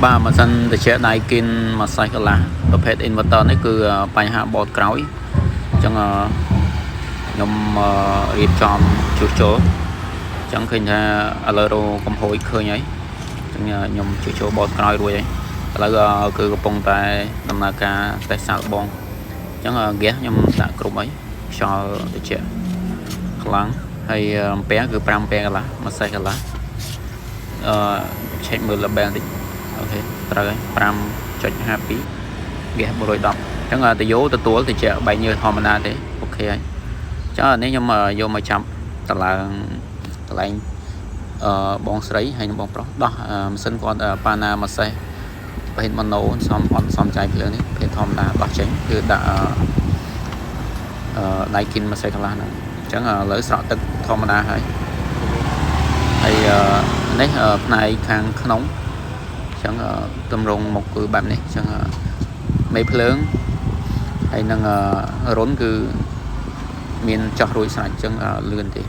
បាទម៉ាស៊ីនត្រជាក់ Daikin មួយសេះកន្លះប្រភេទ inverter នេះគឺបញ្ហាបតក្រោយអញ្ចឹងខ្ញុំរៀបចំជួសជុលអញ្ចឹងឃើញថាឥឡូវរកំហួយឃើញហើយអញ្ចឹងខ្ញុំជួសជុលបតក្រោយរួចហើយឥឡូវគឺកំពុងតែដំណើរការតេស្តសាកល្បងអញ្ចឹងហ្គាសខ្ញុំដាក់គ្រប់ហើយខ្យល់ត្រជាក់ខ្លាំងហើយអំពែគឺ5អំពែកន្លះមួយសេះកន្លះអឺឆែកមើល label តិច OK ត្រូវហើយ5.52ហ្គាស110អញ្ចឹងតយោទទួលតិចបែកញើសធម្មតាទេ OK ហើយអញ្ចឹងអានេះខ្ញុំយកមកចាប់តឡើងកន្លែងអឺបងស្រីហើយនិងបងប្រុសដោះម៉ាស៊ីនគាត់ប៉ាណាម៉ាសេះប្រភេទម៉ូណូសំអត់សំចាយភ្លើងនេះប្រភេទធម្មតាដោះចេញគឺដាក់អឺ Daikin ម៉ាសេះកន្លះហ្នឹងអញ្ចឹងឥឡូវស្រក់ទឹកធម្មតាហើយហើយនេះផ្នែកខាងក្នុងអញ្ចឹងតម្រងមុខគឺបែបនេះអញ្ចឹងមេភ្លើងហើយនឹងរុនគឺមានចោះរួចស្រេចអញ្ចឹងលឿនទេ។